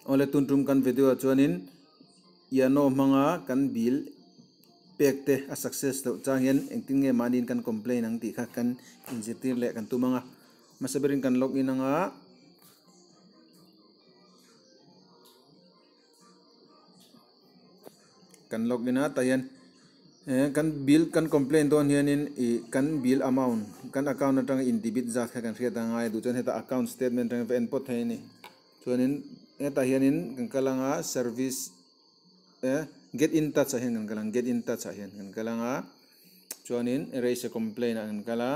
Awle tun tum kan video ah chuanin Yano hmanga kan bill pek te a success loh chang hian engtin nge mahniin kan complain ang tih kha kan inzirtir leh kan tum ang a. Hmasa berin kan log in anga kan log in a tah hian eh kan bill kan complain dawn hianin ih kan bill amount kan account atanga in debit zat kha kan hriat a ngai a duh chuan hetah account statement atangin va en pawt thei a ni chuanin hetah hianin kan kal anga service eh get in touch ah hian kan kal ang get in touch ah hian kan kal anga chuanin raise a complaint ah kan kal a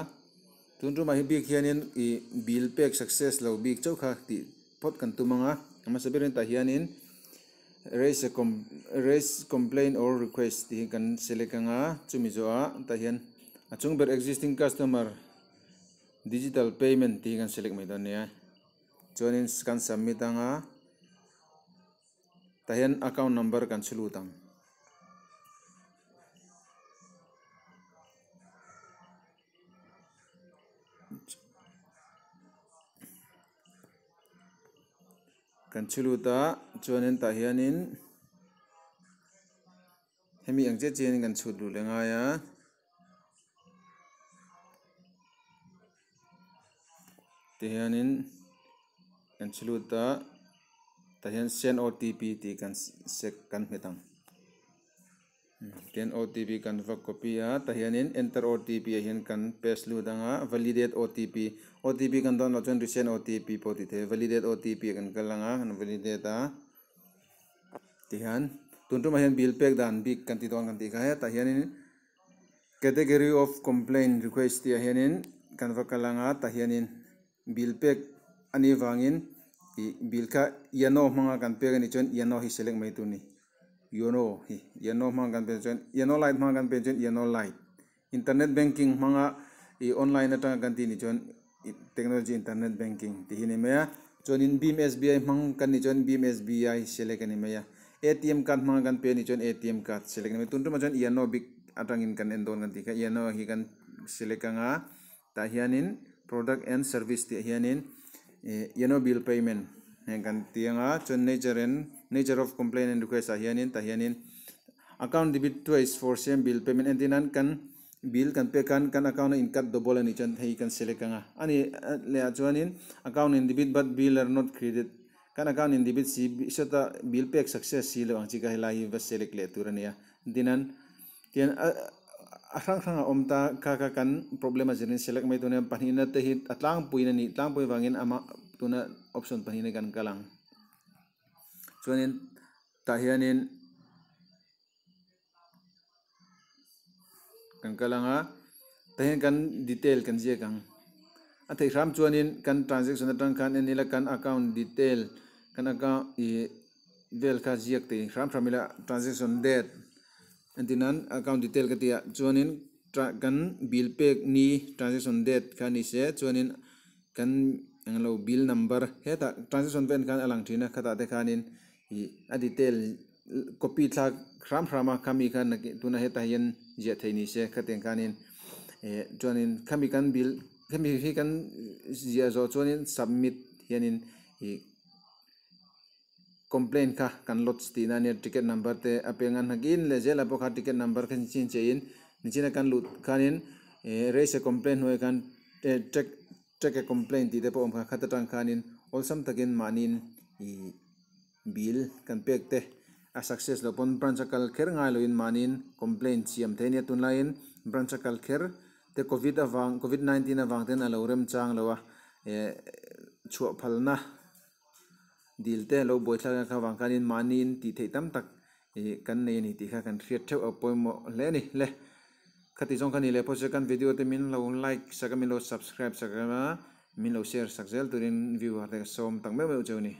tun tumah hi bik hianin ih bill pek success lo bik chauh kha tih phawt kan tum ang a a hmasa berin tah hianin raise a com raise complaint or request tih hi kan select ang a chumi zawhah tah hian a chung ber existing customer digital payment tih hi kan select mai dawn a nia chuanin kan submit ang a tah hian account number kan chhu lut ang. Kan chhu lut a chuanin tah hianin hemi ang chiah chiahin kan chhut luh leh ngai a. Tihianin kan chhu lut a tah hian send OTP tih kan sek kan hmet ang. Tian OTP kan va copy a tah hianin enter OTP ah hian kan paste lut ang a validate OTP OTP kan dawn loh chuan resend OTP pawh tih theih a validate OTP ah kan kal ang a kan validate a tihian tun tumah hian bill pek dan bik kan ti dawn kan tih kha hetah hianin category of complaint request tih ah hianin kan va kal ang a tah hianin bill pek a nih vangin ih bill kha yano hmanga kan pek a nih chuan yano hi select mai tur a ni. Yono hi Yono hmang kan pen chuan Yono lite hmang kan pen chuan Yono lite internet banking hmanga ih online atanga kan tih nih chuan technology internet banking tih hi a ni mai a chuanin bhim SBI hmang kan nih chuan bhim SBI select a ni mai a ATM card hmanga kan pe nih chuan ATM card select a ni mai tun tumah chuan Yono bik atangin kan en dawn kan tih kha Yono hi kan select anga tah hianin product and service tih ah hianin ih Yono bill payment heng kan ti anga chuan nature and nature of complaint and request ah hianin tah hianin account debit twice for same bill payment entir nan kan bill kan pek khan kan account a in cut double a nih chuan hei kan select anga ani leh ah chuanin account in debit but bill are not credit kan account in debit si sawta bill pek success si loh ang chi kha helai hi va select leh tur a ni a entir nan. Tian a hrang hrang a awm ta kha kha kan problem a zirin select mai tuna pahnihna te hi a tlangpuiin a nih tlangpui vangin ama tuna option pahnihna kan kal ang chuanin tah hianin kan kal ang a tah hian kan detail kan ziak ang a theih hram chuanin kan transaction atang khan en ila kan account detail kan account ih vel kha ziak thei hram hram ila transaction date. Entir nan account detail ka tih ah chuanin kan bill pek ni transaction date kha ni se chuanin kan englo bill number hetah transaction vel khan a lang thin a khatah te khanin ih a detail copy thlak hram hram a khami khan tuna hetah hian ziah theih ni se khatiang khanin eh chuanin khami kan bill khami hi kan ziah zawh chuanin submit hianin ih. Complaint kha kan lodge tihna ania ticket number te a peng a hnakin leh zela pawh kha ticket number kha chin che in nichina kan luh khanin eh raise a complaint hnuaiah khan track track a complaint tih te pawh a awm kha khat atang khanin awlsam takin mahniin ih bill kan pek te a success loh pawn branch a kal kher ngai loin mahniin complaint siam thei ania tunlaiin branch a kal kher te covid avang covid 19 avang ten a lo remchang lo a eh chhuah phalna. Dil te lo buaithlak ang kha vang khanin mahniin tih theih tam tak ih kan nei a ni tih kha kan hriat theuh a pawimawh hle a ni le. Khati zawng kha ni leh pawh chu kan video te min lo like sak a min lo subscribe sak a min lo share sak zel turin viewer te ka sawm tak meuh meuh cheu a ni.